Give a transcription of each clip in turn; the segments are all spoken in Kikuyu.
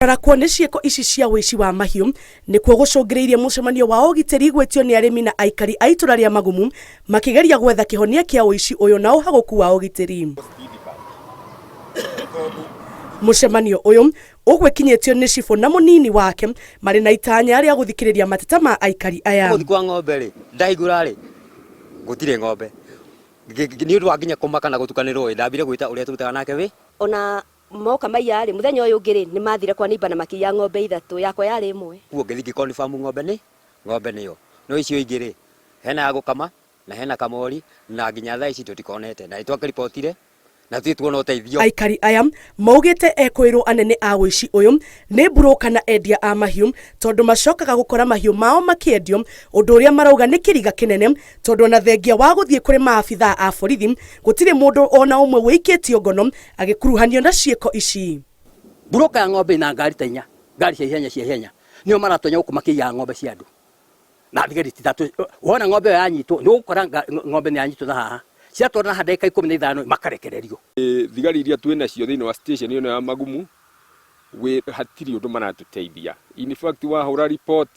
Kũrarakwo nĩ ciĩko ici cia ũici wa mahiũ nĩkuo gũcũngĩrĩirie mũcemanio wa ũgitĩri gwĩtio nĩ arĩmi na aikari a itũra rĩa Magumu makĩgeria gwetha kĩhonia kĩa ũici ũyũ na ũhagũku wa ũgitĩri. Mũcemanio ũyũ ũgwĩkinyĩtio nĩ cibũ na mũnini wake marĩ na itanya rĩa gũthikĩrĩria mateta ma aikari aya. Gũthiĩ kwa ng'ombe rĩ, ndahingũra rĩ, gũtirĩ ng'ombe. Nĩ ũndũ wa nginya kũmaka na gũtukanĩrwo ĩ, ndambire gwĩta ũrĩa tũrutaga nake wĩ. Ona Moka maiya-rĩ, mũthenya ũyũ ũngĩ-rĩ, nĩmathire kwa neighbour na makĩiya ng'ombe ithatũ, yakwa yarĩ ĩmwe. Ũguo ngĩthiĩ ngĩ confirm ng'ombe nĩ ng'ombe nĩyo. No icio ingĩ rĩ, hena ya gũkama na hena kamori na nginya thaa ici tũtikonete na nĩtwakĩribotire na tũtirĩ tuona ũteithio. Aikari aya maugĩte ekũĩrwo anene a ũici ũyũ nĩ mburũka na endia a mahiũ tondũ macokaga gũkora mahiũ mao makĩendio ũndũ ũrĩa marauga nĩ kĩriga kĩnene tondũ ona thengia wa gũthiĩ kũrĩ maabithaa a borithi gũtirĩ mũndũ ona ũmwe wĩikĩtio ngono agĩkuruhanio na ciĩko ici. Mburũka ya ng'ombe ina ngari ta inya, ngari cia ihenya cia ihenya, nĩo maratonya gũkũ makĩiyaga ng'ombe cia andũ. Na thigari ti ithatũ, wona ng'ombe ĩyo yanyitwo, nĩ ũgũkora ng'ombe nĩ yanyitwo na haha, ciatwarwo na haha ndagĩka 15 makarekererio. Thigari iria twĩ nacio thĩinĩ wa station ĩno ya Magumu, hatirĩ ũndũ maratũteithia. In fact wahũra report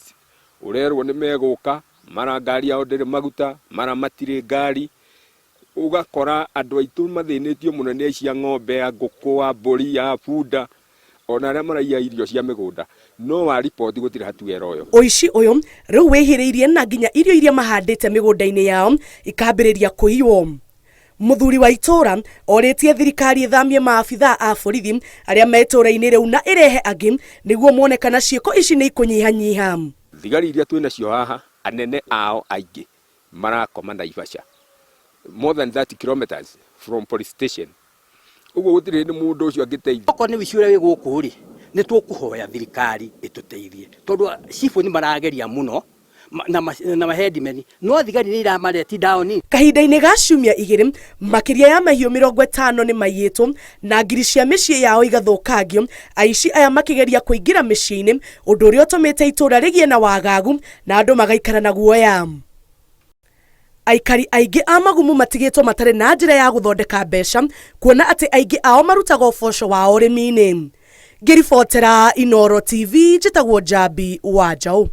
ũrerwo nĩ megũka, mara ngari yao ndĩrĩ maguta, mara matirĩ ngari. Ũgakora andũ aitũ mathĩnĩtio mũno nĩ aici a ng'ombe, a ngũkũ, a mbũri, a bunda, ona arĩa maraiya irio cia mĩgũnda. No wa riboti gũtirĩ hatua ĩroywo. Ũici ũyũ rĩu wĩhĩrĩirie na nginya irio iria mahandĩte mĩgũnda-inĩ yao ikambĩrĩria kũiywo. Mũthuri wa itũũra orĩtie thirikari ĩthamie maabithaa a borithi arĩa me itũũra-inĩ rĩu na ĩrehe angĩ nĩguo mone kana ciĩko ici nĩ ikũnyihanyiha. Thigari iria twĩ nacio haha anene ao aingĩ marakoma Naivasha more than 30 kilometers from police station ũguo gũtirĩ hĩndĩ mũndũ ũcio angĩteithia. Okorwo nĩ ũici ũrĩa wĩ gũkũ rĩ, nĩ tũkũhoya thirikari ĩtũteithie tondũ cibũ nĩ marageria mũno na mahendimeni no thigari nĩ iramareti down. Kahinda-inĩ ga ciumia igĩrĩ, makĩria ya mahiũ 50 nĩ maiyĩtwo na ngiri cia mĩciĩ yao igathũkangio, aici aya makĩgeria kũingĩra mĩciĩ-inĩ, ũndũ ũrĩa ũtũmĩte itũũra rĩgĩe na wagagu na andũ magaikara na guoya. Aikari aingĩ a Magumu matigĩtwo matarĩ na njĩra ya gũthondeka mbeca kuona atĩ aingĩ ao marutaga ũboco wao ũrĩmi-inĩ. Ngĩribotera Inooro TV njĩtagwo Njambi wa Njaũ.